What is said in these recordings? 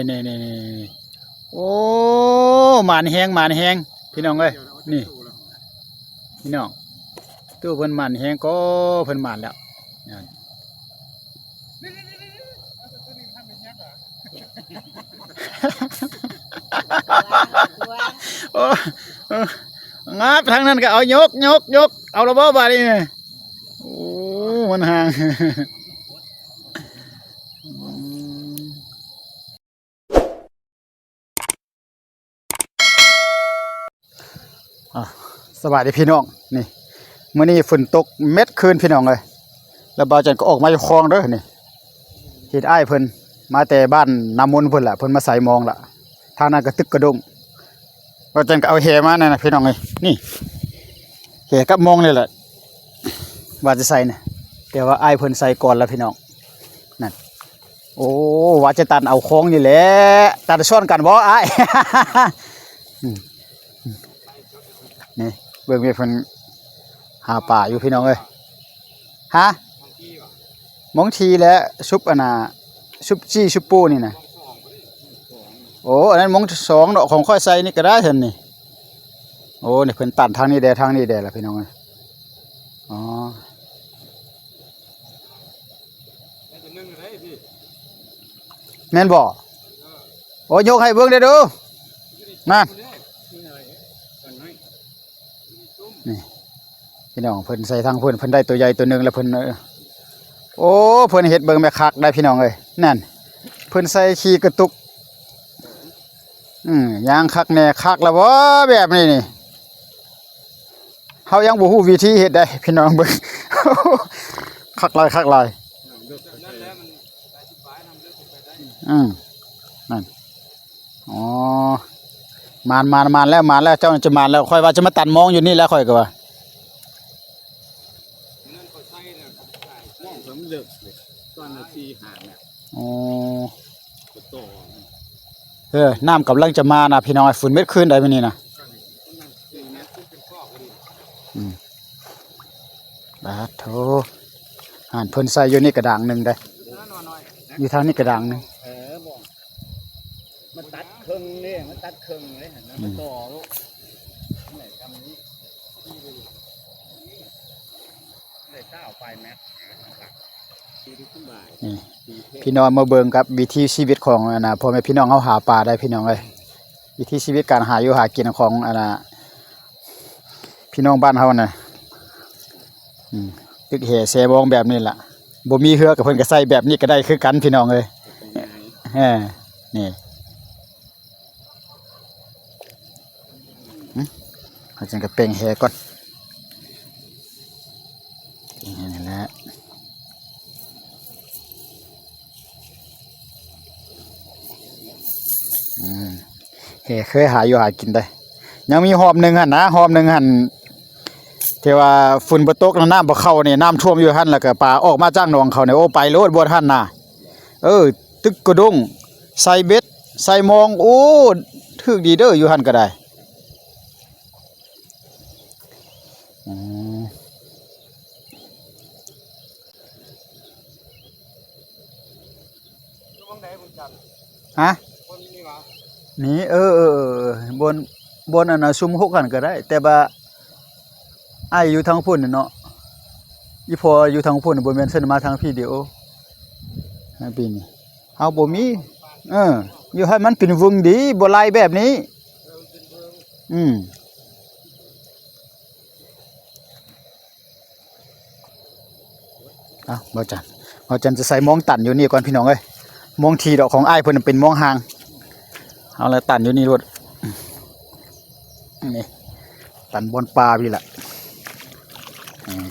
ນີ້ໆໆ ໂອ້ ໝານແຮງ ໝານແຮງ ພີ່ນ້ອງເອີຍ ນີ້ ພີ່ນ້ອງ ຕູ້ເພິ່ນໝານແຮງກໍ ເພິ່ນໝານແລ້ວ ນັ້ນ ໂອ້ ເອີ ງາບທາງນັ້ນກໍເອົາ ຍົກ ຍົກ ຍົກ ເອົາລະບໍ່ບາດນີ້ ໂອ້ ມັນຫ່າງ ອ່າ ສະບາຍດີພີ່ນ້ອງ ນີ້ ມື້ນີ້ຝົນຕົກເມັດຄືນພີ່ນ້ອງເອີຍ ແລ້ວບ່າວຈັນກໍອອກມາຢູ່ຄອງເດີ ນີ້ ເຫັນອ້າຍເພິ່ນມາແຕ່ບ້ານນ້ຳມົນພຸ້ນລະ ເພິ່ນມາໃສ່ມອງລະ ທາງນັ້ນກໍຕຶກກະດົ້ງ ບ່າວຈັນກໍເອົາແຫມານັ້ນນະພີ່ນ້ອງເອີຍ ນີ້ ແຫກັບມອງນີ້ແຫຼະ ວ່າຈະໃສ່ນະ ແຕ່ວ່າອ້າຍເພິ່ນໃສ່ກ່ອນລະພີ່ນ້ອງ ນັ້ນ ໂອ້ ວ່າຈະຕັນເອົາຄອງນີ້ແຫຼະ ຕັນຊ້ອນກັນບໍ່ອ້າຍ ອືມ ນີ້ ເບິ່ງແມ່ເພິ່ນຫາປາຢູ່ພີ່ນ້ອງເອີຍ ຮະ ມອງທີແຫຼະ ຊຸບອັນນ່າ ຊຸບຈີ່ຊຸບປູນີ້ນະ ໂອ້ ອັນນັ້ນມອງສອງເນາະ ຂອງຂ້ອຍໃສ່ນີ້ກໍໄດ້ຫັ້ນນີ້ ໂອ້ ນີ້ເພິ່ນຕັນທາງນີ້ແດ່ ທາງນີ້ແດ່ລະພີ່ນ້ອງເອີຍ ອໍ ແມ່ນບໍ່? ໂອ້ ຍົກໃຫ້ເບິ່ງແດ່ດູ ນັ້ນ ນີ້ ພີ່ນ້ອງ ເພິ່ນໃສ່ທາງເພິ່ນ ເພິ່ນໄດ້ໂຕໃຫຍ່ໂຕໜຶ່ງແລ້ວເພິ່ນ ໂອ້ ເພິ່ນເຮັດເບິ່ງແມ່ນຄັກໄດ໋ພີ່ນ້ອງເອີຍ ນັ້ນ ເພິ່ນໃສ່ຂີ້ກະຕຸກ ອືມ ຢ່າງຄັກແນ່ ຄັກລະບໍ່ແບບນີ້ນີ້ ເຮົາຍັງບໍ່ຮູ້ວິທີເຮັດໃດ໋ພີ່ນ້ອງເບິ່ງ ຄັກຫຼາຍ ຄັກຫຼາຍ ອືມ ນັ້ນ ອໍ ມານ ມານ ມານແລ້ວ ມານແລ້ວ ເຈົ້າຈະມານແລ້ວ ຂ້ອຍວ່າຈະມາຕັນມອງຢູ່ນີ້ແຫຼະ ຂ້ອຍກໍວ່າ ມອງກໍມັນເລິກເດ ຕອນລະສີ່ຫ້າແມັດ ອໍ ກໍຕໍ່ ເອີ ນ້ຳກຳລັງຈະມານະພີ່ນ້ອງ ຝົນເມັດຄືນໃດມື້ນີ້ນະ ອືມ ປາດໂທ ຫັ້ນເພິ່ນໃສ່ຢູ່ນີ້ກະດາງໜຶ່ງເດ້ ຢູ່ທາງນີ້ກະດາງໜຶ່ງ ເອີ ບໍ່ ມັນຕັດເຄິ່ງເດ້ ມັນຕັດເຄິ່ງເດ້ ຫັ້ນນະ ອືມ ມັນຕໍ່ໂລດ ນີ້ ໄດ້ຊາວປາຍແມັດ ນີ້ ພີ່ນ້ອງມາເບິ່ງກັບວິຖີຊີວິດຂອງອັນນ່າ ພໍ່ແມ່ພີ່ນ້ອງເຮົາຫາປາໄດ໋ພີ່ນ້ອງເອີຍ ວິຖີຊີວິດການຫາຢູ່ຫາກິນຂອງອັນນ່າ ພີ່ນ້ອງບ້ານເຮົານະ ອືມ ຕຶກແຫແຊມອງແບບນີ້ລະ ບໍ່ມີເຮືອກໍເພິ່ນກໍໃສ່ແບບນີ້ກໍໄດ້ຄືກັນພີ່ນ້ອງເອີຍ ເອີ ນີ້ ຫຶ ເຮົາຈັ່ງກະແປງແຫກ່ອນ ແປງແຫນີ້ແຫຼະ ອືມ ແຫເຄີຍຫາຢູ່ຫາກິນໄດ໋ ຍັງມີຮອບໜຶ່ງຫັ້ນນະ ຮອບໜຶ່ງຫັ້ນ ທີ່ວ່າຝົນບໍ່ຕົກ ນ້ຳບໍ່ເຂົ້ານີ້ ນ້ຳຖ້ວມຢູ່ຫັ້ນ ແລ້ວກໍປາອອກມາຈາກໜອງເຂົານີ້ ໂອ້ ໄປໂລດບ່ອນຫັ້ນນະ ເອີ ຕຶກກະດົ້ງ ໃສ່ເບັດ ໃສ່ມອງ ໂອ້ ຖືກດີເດີ ຢູ່ຫັ້ນກໍໄດ້ ອືມ ຢູ່ໝ່ອງໃດບຸນຈັນ? ຮະ? ຄົນນີ້ຫວາ? ນີ້ ເອີ ເອີ ເອີ ບ່ອນ ບ່ອນອັນນ່າ ຊຸມຫົກຫັ້ນກໍໄດ້ ແຕ່ວ່າອ້າຍຢູ່ທາງພຸ້ນເນາະ ອີ່ພໍ່ຢູ່ທາງພຸ້ນ ບໍ່ແມ່ນເຊິ່ນມາທາງພີ້ເດໂອ ໃນປີນີ້ ເຮົາບໍ່ມີ ເອີ ຢູ່ໃຫ້ມັນເປັນວຶງດີ ບໍ່ໄຫຼແບບນີ້ ອືມ ເອົາ ບ່າວຈັນ ບ່າວຈັນຈະໃສ່ມອງຕັນຢູ່ນີ້ກ່ອນພີ່ນ້ອງເອີຍ ມອງທີດອກຂອງອ້າຍເພິ່ນເປັນມອງຫ່າງ ເອົາລະຕັນຢູ່ນີ້ໂລດ ນີ້ ຕັນບ່ອນປ່າພີ້ລະ ອືມ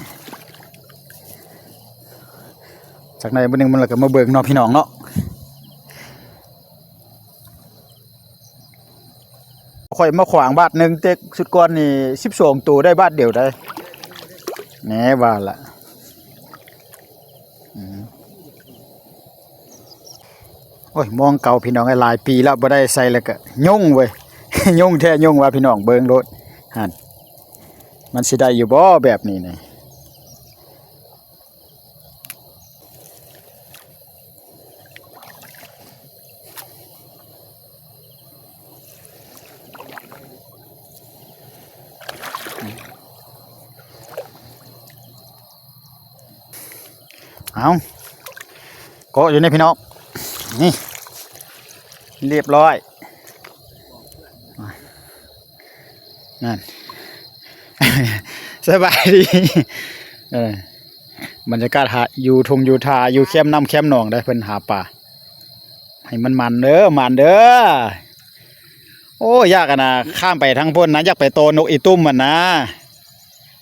ຈັກໜ້ອຍມື້ໜຶ່ງມັນລະກະມາເບິ່ງເນາະພີ່ນ້ອງເນາະ ຂ້ອຍມາຂວາງບາດໜຶ່ງ ແຕ່ຊຸດກ່ອນນີ້ສິບສອງໂຕໄດ້ບາດດຽວໃດ໋ ແນ່ວ່າລະ ອືມ ໂອ້ຍ ມອງເກົ່າພີ່ນ້ອງເອີຍ ຫຼາຍປີແລ້ວບໍ່ໄດ້ໃສ່ ແລ້ວກະຫຍຸ້ງເວີຍ ຫຍຸ້ງແທ້ຫຍຸ້ງວ່າ ພີ່ນ້ອງເບິ່ງໂລດ ຫັ້ນ ມັນຊິໄດ້ຢູ່ບໍ່ແບບນີ້ນີ້? ອ ເອົາ ເກາະຢູ່ນີ້ພີ່ນ້ອງ ນີ້ ຮຽບຮ້ອຍ ນັ້ນ ສະບາຍດີ ເອີ ບັນຍາກາດຫາ ຢູ່ທົ່ງຢູ່ທ່າ ຢູ່ແຄມນ້ຳແຄມໜອງໄດ໋ ເພິ່ນຫາປາ ໃຫ້ມັນໝານເດີ ໝານເດີ. ໂອ້ ຢາກອັນນະ ຂ້າມໄປທາງພຸ້ນນະ ຢາກໄປຕໍ່ນົກອີຕຸ້ມຫັ້ນນະ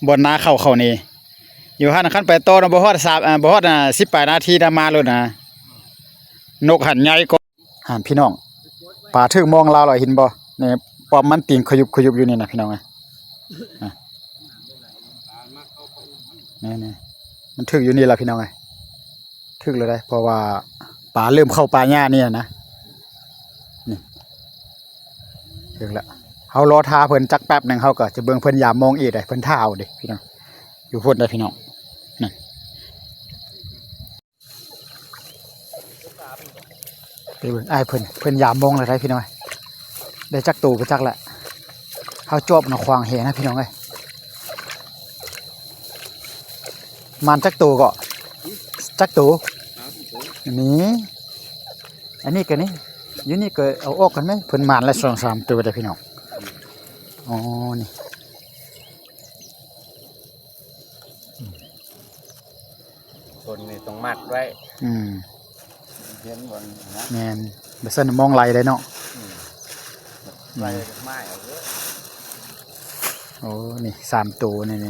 ບ່ອນນາເຂົ້າເຂົານີ້ ຢູ່ຫັ້ນ ຄັນໄປຕໍ່ນະ ບໍ່ຮອດສາມ ອ່າ ບໍ່ຮອດ ອ່າ ສິບປາຍນາທີນະ ມາໂລດນະ ນົກຫັ້ນໃຫຍ່ກວ່າ ຫັ້ນພີ່ນ້ອງ ປາຖືກມອງລາວແລ້ວ ເຫັນບໍ່? ນີ້ ປ້ອມມັນຕີນຂະຍຸບຂະຍຸບຢູ່ນີ້ນະ ພີ່ນ້ອງເອີຍ ນີ້ໆ ມັນຖືກຢູ່ນີ້ລະ ພີ່ນ້ອງເອີຍ. ຖືກແລ້ວໄດ໋ ເພາະວ່າປາເລີ່ມເຂົ້າປ່າຫຍ້ານີ້ນະ ນີ້ ຖືກແລ້ວ. ເຮົາລໍຖ້າເພິ່ນຈັກແປັບໜຶ່ງ ເຮົາກໍຈະເບິ່ງເພິ່ນຢາມມອງອີກໄດ໋ ເພິ່ນຖ້າເຮົາເດ້ພີ່ນ້ອງ ຢູ່ພຸ້ນໄດ໋ພີ່ນ້ອງ ນັ້ນ ໄປເບິ່ງອ້າຍເພິ່ນ ເພິ່ນຢາມມອງແລ້ວໄດ໋ພີ່ນ້ອງ ໄດ້ຈັກໂຕບໍ່ຈັກແຫຼະ. ເຮົາຈອບນະ ຂວາງແຫນະພີ່ນ້ອງເອີຍ. ໝານຈັກໂຕເກາະ ຈັກໂຕ? ນີ້ ອັນນີ້ກໍນີ້ ຢູ່ນີ້ກໍເອົາອອກກັນໄໝ? ເພິ່ນໝານລະສອງສາມໂຕໄດ໋ພີ່ນ້ອງ. ອໍ ນີ້ ຄົນນີ້ຕ້ອງມັດໄວ້ ອືມ ເຫັນບໍ່ນະ? ແມ່ນ ບໍ່ຊັ້ນມອງໄຫຼໄດ້ເນາະ ອືມ ໄຫຼໄມ້ເອົາເດີ. ໂອ້ ນີ້ສາມໂຕ ນີ້ໆ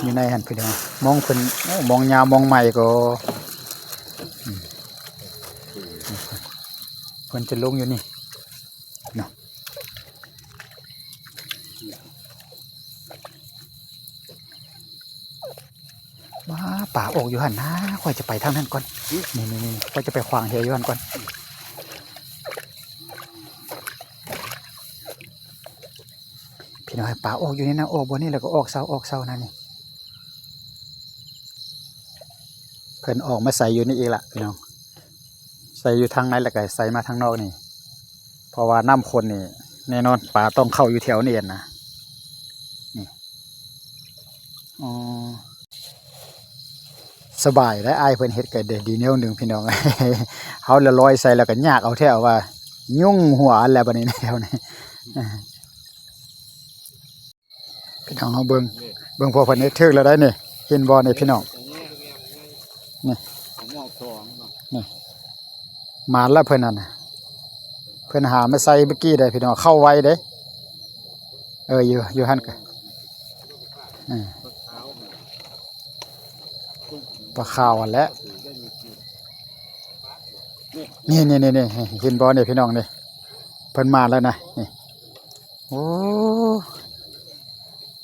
ໆ ຢູ່ໃນຫັ້ນພີ່ນ້ອງ ມອງເພິ່ນ ໂອ້ ມອງຍາວມອງໃໝ່ກໍ ອືມ ເພິ່ນຈະລົງຢູ່ນີ້ເນາະ. ວ້າ ປາອອກຢູ່ຫັ້ນນະ ຂ້ອຍຈະໄປທາງນັ້ນກ່ອນ ນີ້ໆໆ ຂ້ອຍຈະໄປຂວາງແຫຢູ່ຫັ້ນກ່ອນ. ພີ່ນ້ອງ ປາອອກຢູ່ນີ້ນະ ອອກບ່ອນນີ້ແລ້ວກໍອອກເຊົາ ອອກເຊົານະນີ້. ເພິ່ນອອກມາໃສ່ຢູ່ນີ້ອີກລະພີ່ນ້ອງ ໃສ່ຢູ່ທາງໃນ ແລ້ວກໍໃສ່ມາທາງນອກນີ້ ເພາະວ່ານ້ຳຂຸ່ນນີ້ ແນ່ນອນປາຕ້ອງເຂົ້າຢູ່ແຖວນີ້ນະ ນີ້. ອໍ ສະບາຍໄດ໋ ອ້າຍເພິ່ນເຮັດກໍໄດ້ດີແນວໜຶ່ງພີ່ນ້ອງ ເຮົາລະລອຍໃສ່ ແລ້ວກໍຍາກເອົາແທ້ວ່າ ຫຍຸ້ງຫົວແລ້ວບັດນີ້ແນວນີ້. ພີ່ນ້ອງເຮົາເບິ່ງ ເບິ່ງພວກເພິ່ນເຮັດຖືກແລ້ວໄດ໋ນີ້ ເຫັນບໍ່ນີ້ພີ່ນ້ອງ ນີ້ ນີ້ ໝານລະເພິ່ນນັ້ນນະ ເພິ່ນຫາມາໃສ່ເມື່ອກີ້ໄດ໋ພີ່ນ້ອງ ເຂົ້າໄວເດ້. ເອີ ຢູ່ ຢູ່ຫັ້ນກະ ເອີ ປາຂາວຫັ້ນແຫຼະ ນີ້ໆໆ ເຫັນບໍ່ນີ້ພີ່ນ້ອງນີ້ ເພິ່ນມາແລ້ວນະ ນີ້. ໂອ້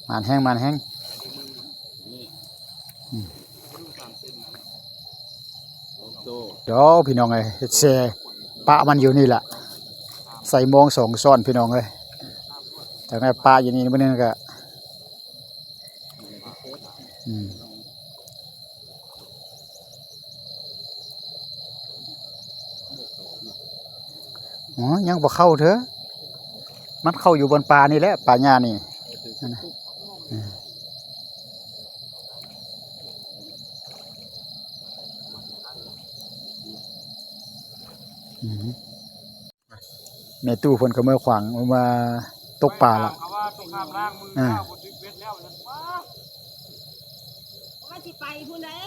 ໝານແຮງ ໝານແຮງ ອືມ ດຽວພີ່ນ້ອງເອີຍ ເຮັດແຊ່ປະມັນຢູ່ນີ້ລະ ໃສ່ມອງສອງຊ້ອນພີ່ນ້ອງເອີຍ ຈັ່ງໃຫ້ປະຢູ່ນີ້ມື້ໜຶ່ງກະ ອືມ. ອໍ ຍັງບໍ່ເຂົ້າເທື່ອ ມັນເຂົ້າຢູ່ບ່ອນປານີ້ແຫຼະ ປາຫຍ້ານີ້ ນັ້ນນະ ອືມ. ແມ່ຕູ້ເພິ່ນກໍເມືອຂວາງ ເມືອຕົກປາລະ ເຂົາວ່າສົງຄາມລ້າງມື ອ່າ ເຈົ້າບໍ່ຖືກເວັດແລ້ວ ວ່າຊິໄປພຸ້ນເດ້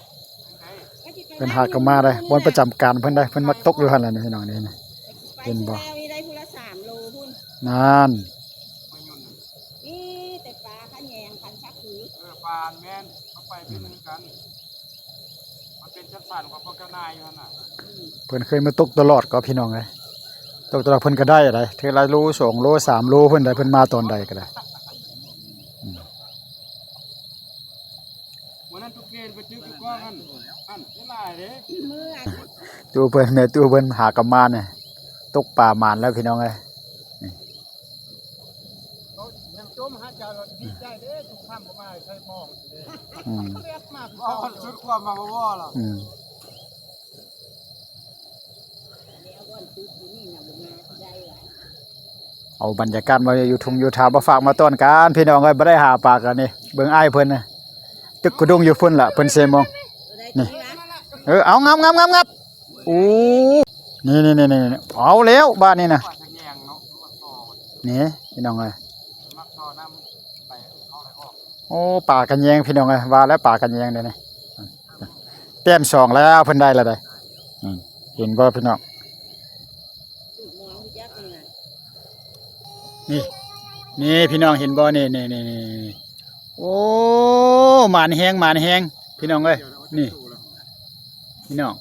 ວ່າຊິໄປ ເພິ່ນຫາກໍມາໄດ້ ບ່ອນປະຈຳການເພິ່ນໄດ້ ເພິ່ນມັກຕົກຢູ່ຫັ້ນແຫຼະ ພີ່ນ້ອງເດ້ ເຫັນບໍ່ ໄປຜູ້ແລ້ວນີ້ໄດ້ຜູ້ລະສາມໂລພຸ້ນ ນັ້ນ ມີແຕ່ປາຂະແຍງ ຄັນຊັກຫື ເອີ ປາແມ່ນ ເຂົາໄປເປັນຄືກັນ. ມັນເປັນຈັດສັນຂອງພວກເຈົ້ານາຍຢູ່ຫັ້ນນະ ເພິ່ນເຄີຍມາຕົກຕະຫຼອດກໍພີ່ນ້ອງເອີຍ ຕົກຕະຫຼອດເພິ່ນກໍໄດ້ໄດ໋ ເທື່ອລະໂລສອງໂລສາມໂລເພິ່ນໄດ້ ເພິ່ນມາຕອນໃດກໍໄດ້ ອືມ ມື້ນັ້ນຕຸເກນໄປຕຶກຢູ່ກ້ອງຫັ້ນ ຫັ້ນຫຼາຍເດ້ ຕູ້ເພິ່ນ ແມ່ຕູ້ເພິ່ນຫາກັບມານ ຕົກປາໝານແລ້ວພີ່ນ້ອງເອີຍ ນີ້. ຍັງຈົ່ມຫາເຈົ້າລະດີໃຈເດ້ ທຸກຄ່ຳບໍ່ມາໃສ່ໝອງເດ້ ອືມ ມາສຸດຄວາມມາບໍ່ລະ ອືມ ເອົາບັນຍາກາດມາຢູ່ທົ່ງຢູ່ທ່າ ມາຝາກມາຕ້ອນກັນ ພີ່ນ້ອງເອີຍ ບໍ່ໄດ້ຫາປາກັນນີ້ ເບິ່ງອ້າຍເພິ່ນນະ ຕຶກກະດຸງຢູ່ພຸ້ນລະ ເພິ່ນໃສ່ໝອງ ນີ້. ເອີ ເອົາ ງັບໆໆໆ ໂອ້ ນີ້ໆໆໆ ເອົາແລ້ວບາດນີ້ນະ ນີ້ພີ່ນ້ອງເອີຍ ໂອ້ ປາກະແຍງພີ່ນ້ອງເອີຍ ວ່າແລ້ວປາກະແຍງເດ້ນີ້ ແຕ້ມສອງແລ້ວ ເພິ່ນໄດ້ແລ້ວເດ້ ອືມ ເຫັນບໍ່ພີ່ນ້ອງ ນີ້ ນີ້ພີ່ນ້ອງເຫັນບໍ່ ນີ້ໆໆໆ ໂອ້ ໝານແຮງ ໝານແຮງ ພີ່ນ້ອງເອີຍ ນີ້ ພີ່ນ້ອງ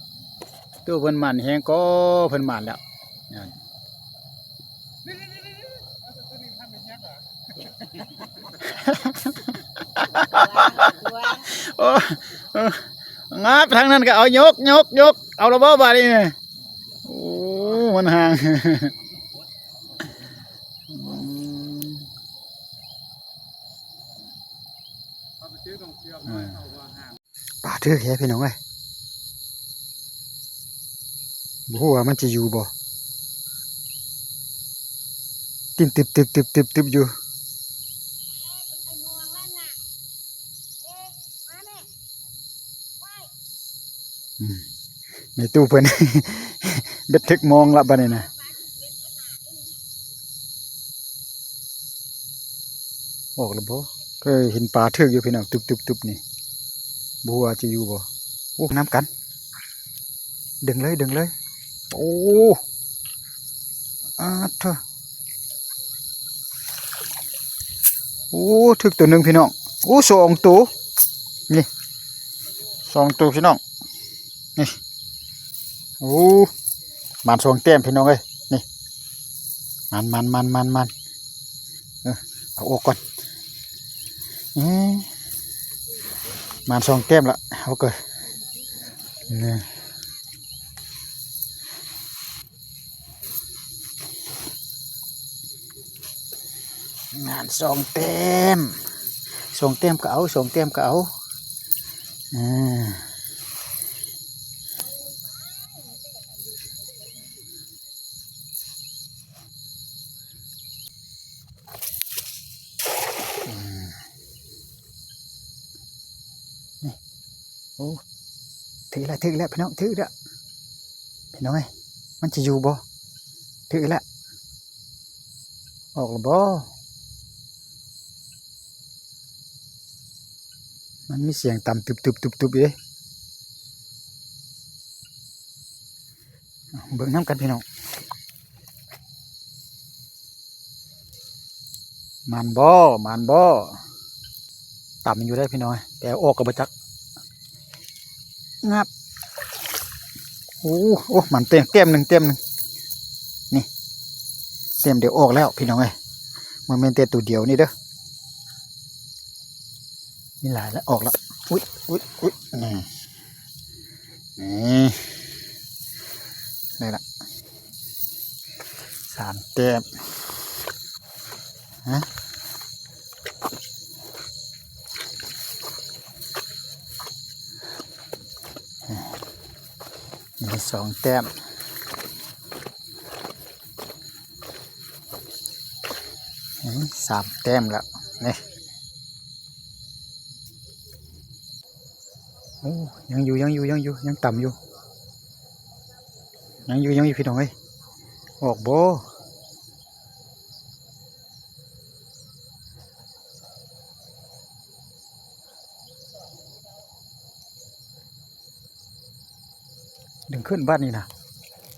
ຕູ້ເພິ່ນໝານແຮງກໍ ເພິ່ນໝານແລ້ວ ນັ້ນ ໂອ້ ເອີ ງາບທາງນັ້ນກໍເອົາ ຍົກ ຍົກ ຍົກ ເອົາລະບໍ່ບາດນີ້ ໂອ້ ມັນຫ່າງ ອືມ ອືມ ປາຖືກແທ້ພີ່ນ້ອງເອີຍ ບໍ່ຮູ້ວ່າມັນຈະຢູ່ບໍ່ ຕິ້ນຕຶບໆໆໆຢູ່ ອືມ ໃນຕູ້ເພິ່ນ ເບັດຖືກມອງລະບາດນີ້ນະ ອອກແລ້ວບໍ່? ເຄີຍເຫັນປາຖືກຢູ່ພີ່ນ້ອງ ຕຶບໆໆນີ້ ບໍ່ຮູ້ວ່າຈະຢູ່ບໍ່? ໂອ້ ນຳກັນ ດຶງເລີຍ ດຶງເລີຍ ໂອ້ ອາດເທີ ໂອ້ ຖືກໂຕໜຶ່ງພີ່ນ້ອງ ໂອ້ ສອງໂຕ ນີ້ ສອງໂຕພີ່ນ້ອງ ນີ້ ໂອ້ ໝານສອງແຕ້ມພີ່ນ້ອງເອີຍ ນີ້ ໝານໆໆໆ ເອີ ເອົາອອກກ່ອນ ອືມ ໝານສອງແຕ້ມລະ ເຮົາກໍ ນີ້ ໝານສອງແຕ້ມ ສອງແຕ້ມກໍເອົາ ສອງແຕ້ມກໍເອົາ ອືມ ອືມ ນີ້ ໂອ້ ຖືກແລ້ວ ຖືກແລ້ວພີ່ນ້ອງ ຖືກແລ້ວ ພີ່ນ້ອງເອີຍ ມັນຈະຢູ່ບໍ່? ຖືກແລ້ວ ອອກແລ້ວບໍ່? ມັນມີສຽງຕ່ຳຕຶບໆໆໆເດ້ ເບິ່ງນຳກັນພີ່ນ້ອງ ໝານບໍ່ ໝານບໍ່? ຕ່ຳຢູ່ເດ້ພີ່ນ້ອງ ແຕ່ອອກກໍບໍ່ຈັກ ງັບ ໂອ້ ໂອ້ ໝານແຕ້ມ ແຕ້ມໜຶ່ງ ແຕ້ມໜຶ່ງ ນີ້ ແຕ້ມດຽວອອກແລ້ວພີ່ນ້ອງເອີຍ ບໍ່ແມ່ນແຕ່ໂຕດຽວນີ້ເດີ ມີຫຼາຍແລ້ວ ອອກແລ້ວ ອຸ້ຍ ອຸ້ຍ ອຸ້ຍ ນີ້ ນີ້ ໄດ້ລະ ສາມແຕ້ມ ຮະ ມີສອງແຕ້ມ ນີ້ສາມແຕ້ມແລ້ວ ນີ້ ໂອ້ ຍັງຢູ່ ຍັງຢູ່ ຍັງຢູ່ ຍັງຕ່ຳຢູ່ ຍັງຢູ່ ຍັງຢູ່ ພີ່ນ້ອງເອີຍ ອອກບໍ່? ດຶງຂຶ້ນບາດນີ້ນະ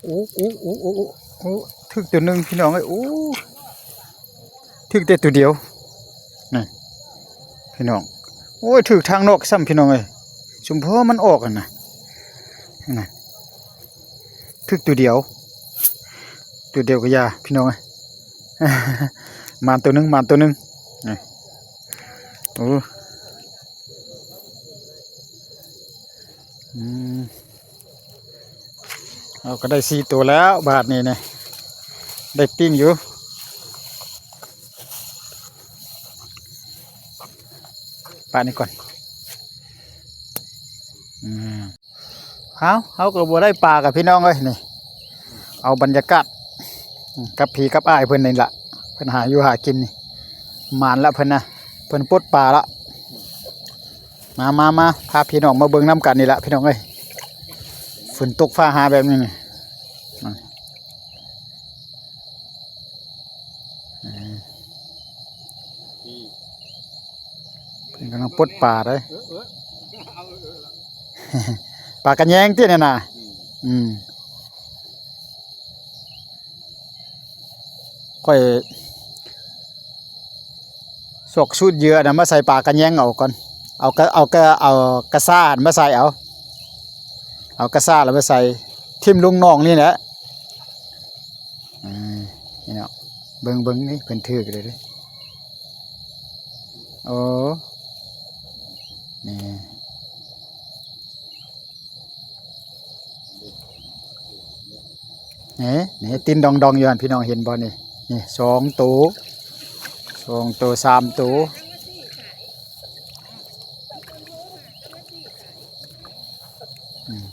ໂອ້ ໂອ້ ຖືກໂຕໜຶ່ງພີ່ນ້ອງເອີຍ ໂອ້ ຖືກແຕ່ໂຕດຽວ ນີ້ພີ່ນ້ອງ ໂອ້ຍ ຖືກທາງນອກຊ້ຳພີ່ນ້ອງເອີຍ ສົມພໍມັນອອກຫັ້ນນະ ຫັ້ນນະ ຖືກໂຕດຽວ ໂຕດຽວກໍຢ່າພີ່ນ້ອງເອີຍ ໝານໂຕໜຶ່ງ ໝານໂຕໜຶ່ງ ນີ້ ໂອ້ ອືມ ເຮົາກໍໄດ້ສີ່ໂຕແລ້ວບາດນີ້ນະ ໄດ້ປີ້ງຢູ່ ປະນີ້ກ່ອນ ອືມ ເຮົາ ເຮົາກໍບໍ່ໄດ້ປາກັບພີ່ນ້ອງເອີຍ ນີ້ ເອົາບັນຍາກາດ ອືມ ກັບພີ່ກັບອ້າຍເພິ່ນນີ້ລະ ເພິ່ນຫາຢູ່ຫາກິນນີ້ ໝານລະເພິ່ນນະ ເພິ່ນປົດປາລະ ມາ ມາ ມາ ພາພີ່ນ້ອງມາເບິ່ງນຳກັນນີ້ລະ ພີ່ນ້ອງເອີຍ ຝົນຕົກຟ້າຫາແບບນີ້ນີ້ ອືມ ເພິ່ນກຳລັງປົດປາເດ້ ເອີ ເອີ ເອົາ ເອີ ເອີ ລະ ປາກະແຍງຕິນັ້ນນະ ອືມ ອືມ ຂ້ອຍຊອກສູດເຫຍື່ອນະມາໃສ່ປາກະແຍງເອົາກ່ອນ ເອົາກະ ເອົາກະ ເອົາກະຊາຫັ້ນມາໃສ່ເອົາ ເອົາກະຊາແລ້ວມາໃສ່ ຖິ້ມລົງໜອງນີ້ແຫຼະ ອືມ ນີ້ເນາະ ເບິ່ງ ເບິ່ງນີ້ ເພິ່ນຖືກເດ້ ໂອ້ ນີ້ ນີ້ ນີ້ ຕີນດອງໆຢູ່ຫັ້ນ ພີ່ນ້ອງເຫັນບໍ່ນີ້ ນີ້ສອງໂຕ ສອງໂຕ ສາມໂຕ ອືມ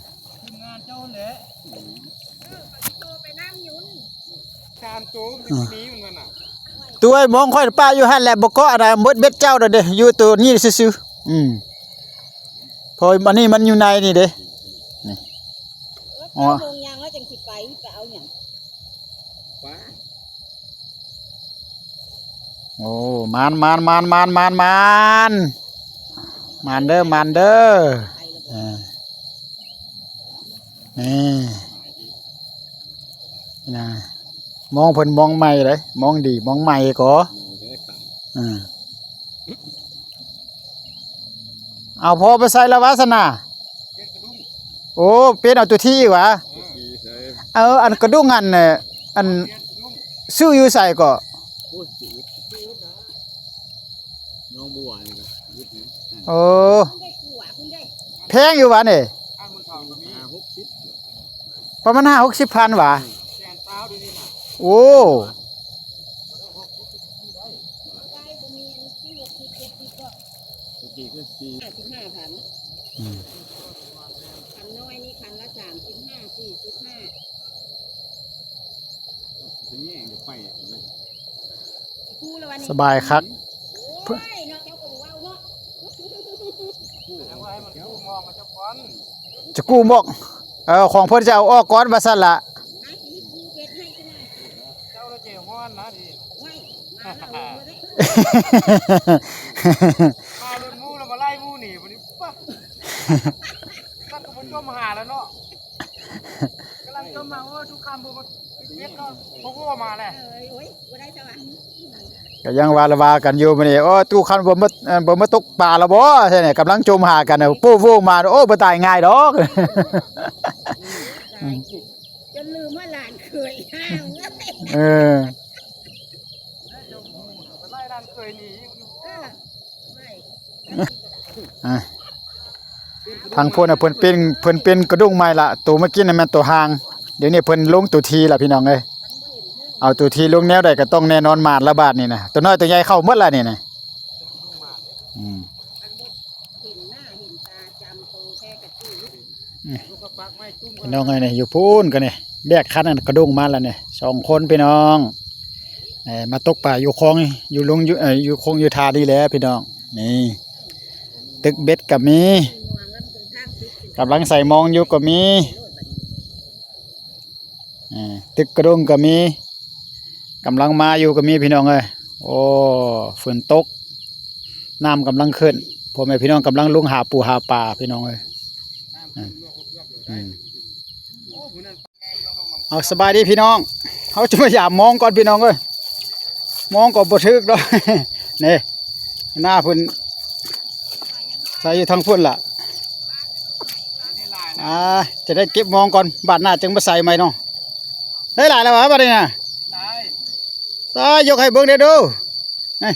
ທີມງານເຈົ້າແຫຼະ ສາມໂຕມັນຊິໜີມັນວ່ານະ ໂຕຍ ມອງຂ້ອຍປະຢູ່ຫັ້ນແຫຼະ ບໍ່ເກາະນະ ໝົດເບັດເຈົ້າແລ້ວເດ້ ຢູ່ໂຕນີ້ຊື່ໆ ອືມ ເພາະອັນນີ້ມັນຢູ່ໃນນີ້ເດ້ ນີ້ ເອີ ໂມງຍາງແລ້ວຈັ່ງຊິໄປ ໄປເອົາຫຍັງ ໂອ້ ມານ ມານ ມານ ເດີ ມານເດີ ເອີ ນີ້ ນີ້ນະ ມອງເພິ່ນມອງໃໝ່ເດ້ ມອງດີ ມອງໃໝ່ກໍ ເອີ ເອົາພໍໄປໃສ່ລະວາສະນາ ໂອ້ ປ່ຽນເອົາຕົວທີອີກຫວາ ເອີ ອັນກະດຸງອັນ ອັນຊື້ຢູ່ໃສເກາະ ໂອ້ ໂອ້ ແພງຢູ່ຫວານີ້ ປະມານຫ້າຫົກສິບພັນຫວາ ໂອ້ ອືມ ຄັນນ້ອຍນີ້ຄັນລະສາມສິບຫ້າ ສີ່ສິບຫ້າ ສະບາຍຄັກ ໂອ້ຍ ເນາະ ເຈົ້າກໍເວົ້າເນາະ ຈະກູ້ໝອກ ເອີ ຂອງເພິ່ນຈະເອົາອອກກ່ອນວ່າຊັ້ນລະ ມາຊິກູເຮັດໃຫ້ຊະນະ ເຈົ້າລະເຈຮ້ອນນະດີ ໂອ້ຍ ມາລະເອົາເລີຍ ມາລຸ້ນໝູ່ລະມາໄລ່ໝູ່ໜີບັດນີ້ ປະ ສັກກະບໍ່ຈົມຫາລະເນາະ ກຳລັງຈົມຫາ ໂອ້ ທຸກຄຳບໍ່ ເຮັດເນາະ ບໍ່ຮູ້ວ່າມາແຫຼະ ເອີຍ ໂອ້ຍ ບໍ່ໄດ້ຊະຫວາ ກະຍັງວ່າລະວ່າກັນຢູ່ມື້ນີ້ ໂອ້ ຕູ້ຄັນບໍ່ມາ ເອີ ບໍ່ມາຕົກປາລະບໍ່ ແທ້ນີ້ ກຳລັງຈົມຫາກັນ ປູໂວມາ ໂອ້ ບໍ່ຕາຍງ່າຍດອກ ຈົນລືມວ່າຫຼານເຂີຍ ເອີ ໄລ່ຫຼານເຂີຍໜີ ເອີ ໄປ ອ່າ ທາງພຸ້ນນະ ເພິ່ນປ່ຽນ ເພິ່ນປ່ຽນກະດຸງໃໝ່ລະ ໂຕເມື່ອກີ້ນະແມ່ນໂຕຫ່າງ ດຽວນີ້ເພິ່ນລົງໂຕທີລະພີ່ນ້ອງເອີຍ ເອົາໂຕທີລົງແນວໃດກໍຕ້ອງແນ່ນອນໝານລະບາດນີ້ນະ ໂຕນ້ອຍໂຕໃຫຍ່ເຂົ້າໝົດລະນີ້ນະ ອືມ ພີ່ນ້ອງເອີຍ ນີ້ຢູ່ພຸ້ນກໍນີ້ ແບກຄັນນັ້ນກະດົງມາແລ້ວນີ້ ສອງຄົນພີ່ນ້ອງ ເອີ ມາຕົກປາຢູ່ຄອງ ຢູ່ລົງ ຢູ່ ເອີ ຢູ່ຄົງຢູ່ທ່ານີ້ແຫຼະພີ່ນ້ອງ ນີ້ ຕຶກເບັດກໍມີ ກຳລັງໃສ່ມອງຢູ່ກໍມີ ຕຶກກະດົງກໍມີ ກຳລັງມາຢູ່ກໍມີພີ່ນ້ອງເອີຍ ໂອ້ ຝົນຕົກ ນ້ຳກຳລັງຂຶ້ນ ພໍ່ແມ່ພີ່ນ້ອງກຳລັງລົງຫາປູຫາປາພີ່ນ້ອງເອີຍ ອືມ ເອົາ ສະບາຍດີພີ່ນ້ອງ ເຮົາຈະມາຢາມມອງກ່ອນພີ່ນ້ອງເອີຍ ມອງກໍບໍ່ຖືກດອກ ນີ້ ໜ້າເພິ່ນໃສ່ຢູ່ທາງພຸ້ນລະ ອ່າ ຈະໄດ້ເກັບມອງກ່ອນ ບາດໜ້າຈຶ່ງມາໃສ່ໃໝ່ເນາະ ໄດ້ຫຼາຍແລ້ວຫວາບາດນີ້ນະ ຫຼາຍ ສາ ຍົກໃຫ້ເບິ່ງແດ່ດູ ນີ້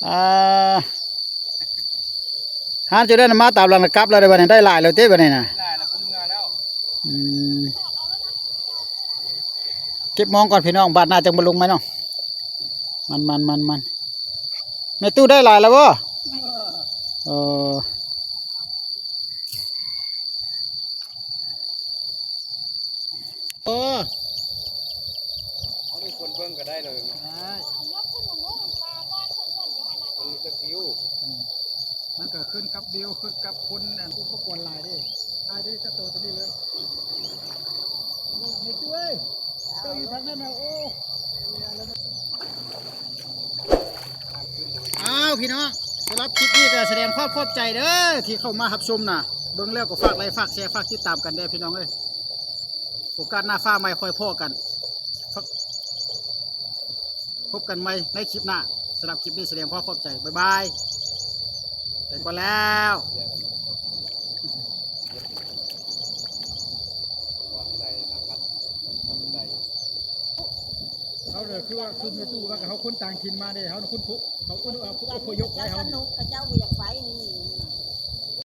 ອ່າ ຫານຈຸດນັ້ນມາຕາມຫຼັງກັບແລ້ວເດ້ບາດນີ້ ໄດ້ຫຼາຍແລ້ວຕິບາດນີ້ນະ ຫຼາຍແລ້ວ ເມືອແລ້ວ ອືມ ເກັບມອງກ່ອນພີ່ນ້ອງ ບາດໜ້າຈັ່ງມາລົງໃໝ່ເນາະ ມັນໆ ແມ່ຕູ້ໄດ້ຫຼາຍແລ້ວບໍ່ ເອີ ເອີ ເອົານີ້ຄົນເບິ່ງກໍໄດ້ເລີຍເນາະ ໄດ້ ມັນມີແຕ່ວິວ ອືມ ມັນກໍຂຶ້ນກັບວິວ ຂຶ້ນກັບຄົນ ອັນ ອຸປະກອນຫຼາຍເດ້. ຖ່າຍໄດ້ແຕ່ໂຕຕົວນີ້ເລີຍ. ໂອ້ ແມ່ຕູ້ເອີຍ ເຈົ້າຢູ່ທາງນັ້ນນະ. ໂອ້ ອ້າວ ພີ່ນ້ອງ ສຳລັບຄລິບນີ້ກໍສະແດງຄວາມຂອບໃຈເດີ້ ທີ່ເຂົ້າມາຮັບຊົມນະ. ເບິ່ງແລ້ວກໍຝາກໄລ ຝາກແຊ ຝາກຕິດຕາມກັນແດ່ ພີ່ນ້ອງເອີຍ. ໂອກາດໜ້າຟ້າໃໝ່ຄ່ອຍພໍ້ກັນ ພົບກັນໃໝ່ໃນຄລິບໜ້າ. ສຳລັບຄລິບນີ້ສະແດງຄວາມຂອບໃຈ. ບາຍບາຍ. ໄປກ່ອນແລ້ວ. ເຮົາເລີຍຄືວ່າ ຄືແມ່ຕູ້ວ່າ ເຮົາຄົນຕ່າງຖິ່ນມາເດ້ ເຮົາຄົນ ເຂົາ ເຂົາ ເຂົາອະພະຍົບໄດ້ ເຮົາ ສະໜຸກ ເຂົາເຈົ້າບໍ່ຢາກໄປນີ້.